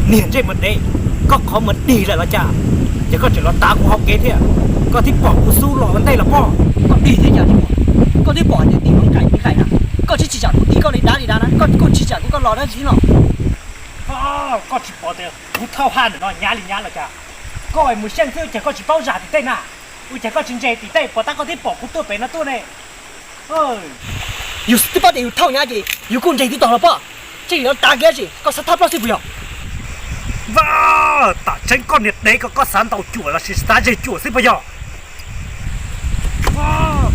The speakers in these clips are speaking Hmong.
Niag ntsej muag dev, koj qhov muag dig lawm los cas? Ces koj tseem los tav kuv hauv kev thiab, koj thiaj pom kuv xub los ua ntej los pob. Koj dig thiab cas, koj twb pom tias tim no nqaim nqaim na, koj tsis tsis tsam kuv tiv koj li dab li dab na, koj kuj tsis tsam kuv koj los dab tsi no. Koj tsis pom tias kuv thauj haj ntawm no hnyav li hnyav los cas? Koj mus xyeej xwb ces koj tsis paub zam tim tej na. Ua cas koj tsis ntse tim tej, puas tab koj thiaj pom kuv tuaj pem no tuaj ne? Yus twb paub tias yus thauj hnyav ces yus kuj ntse twb tog los pob. Tseem yuav tav kev tsis, koj xav thab plaub xwb puas yog? Vam, tam tseeb koj niag dev ko, koj xav ntaus cuam los sis xav zes cuam xwb puas yog?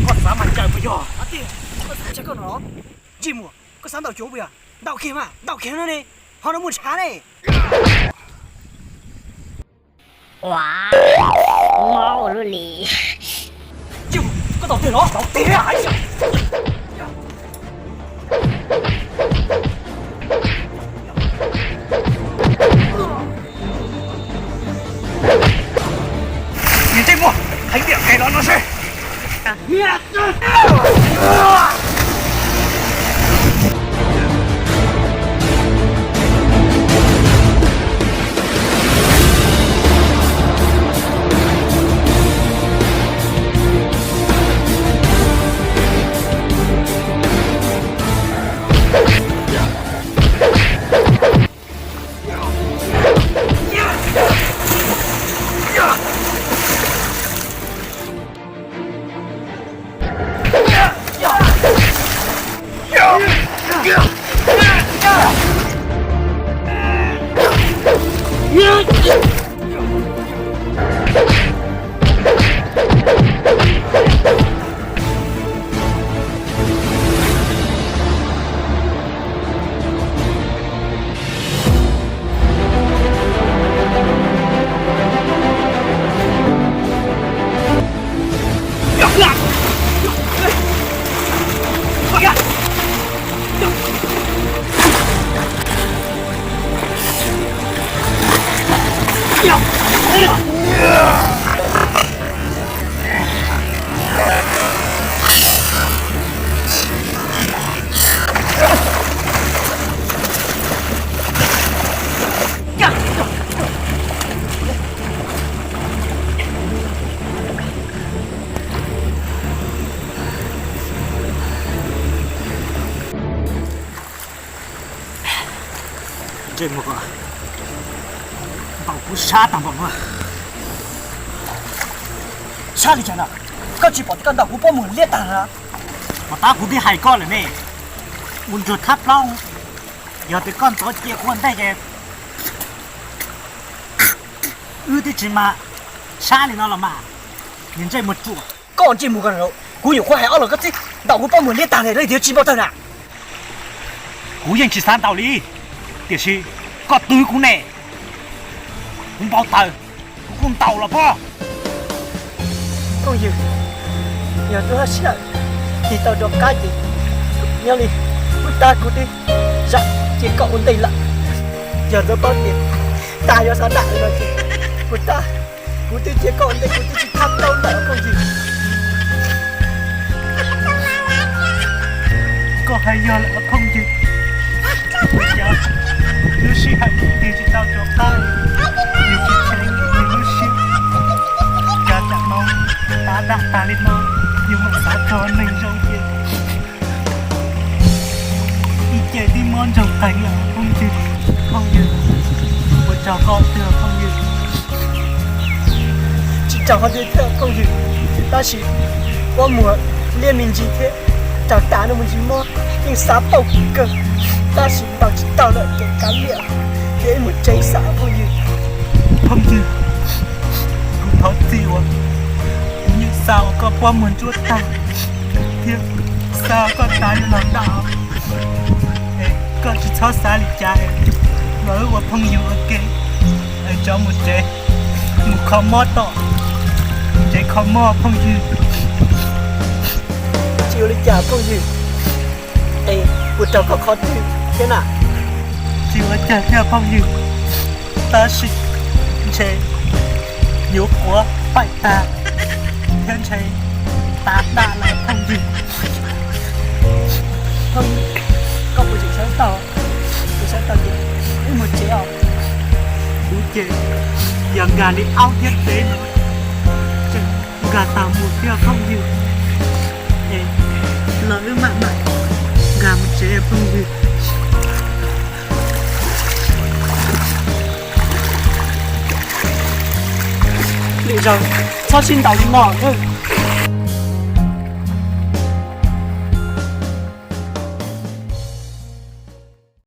Koj xav mas caws puas yog? Ntsej muag, koj xav ntaus cuam puas yog? Ntaus kiag mas, ntaus kiag no ne, ho no muaj ntshav ne. Ua, mob ua luaj li. Koj tau tes los tau tes. Niag ntsej muag, heev tiag, qe los no seb. Ntsej muag, ntaus kuv sab tag npaum no. Sab li cas na? Koj tsis pom tias koj ntaus kuv pob muag liab tag na? Puas tab kuv twb hais koj lawm ne, mus ntsuag thab plaub, yog tias koj ntxov cia kuv ua ntej ces wb twb tsis mas sab li no los mas, niag ntsej muag ruam. Koj ntsej muag ko, kuv nyuam qhuav hais ob los koj twb ntaus kuv pob muag liab tag li, leej twg tsis npau taws na? Kuv yeej tsis xav ntaus li, tiam sis koj twv kuv ne, kuv npau taws, kuv kuj ntaus los pob. Phooj ywg, yog tus haj siab tig tau rov qab ces nyob li puas tab kuv twb zam cia koj ua ntej lawm. Yog txawm paub tias tas yuav xav dam no ces puas tab kuv twb cia koj ua ntej, kuv twb tsis thab plaub ntawm phooj ywg. Koj hais yog lawm phooj ywg, ua cas lub sij hawm tig tsis tau rov qab, yus tsis tshev yus lub siab, cas tam no tav dam tag li no, yus mam xav txog neeg zoo ces ib ce twb mob ntsoog qees lawm phooj ywg. Phooj ywg, ua tsaug koj tiag phooj ywg. Tsis tsaug qhov twg thiab phooj ywg, tab sis pob muag liab me ntsis thiab, raug tas no me ntsis mob yeej xav pauj kawg, tab sis ntaus tsis tau lawm ces kav liam, ces wb mus tsev xav phooj ywg. Phooj ywg, kuv thov txim uas kuv yeej xa ua koj pob muag ntsuab tag thiab xa ua koj tav yuav los dam, es koj tsis txhob xav li cas, los wb ua phooj ywg ua ke, es tso mus tsev, mus kho mob tom tsev kho mob phooj ywg. Tsis ua li cas phooj ywg, es kuv raug koj qhov twg thiab na? Tsis ua cas thiab phooj ywg, tab sis ntshe yuav quav paim tag thiab ntshe tas dam lawm phooj ywg. Phooj ywg, koj puas tseem sawv tau? Tseem sawv tau ces wb mus tsev os. Kuv ces yog nkag li aub thiab tsev no, tseem nkag tag mus thiab phooj ywg. Es los wb maj mam nkag mus tsev phooj ywg. Lwm zaus txhob sib ntaus li no na.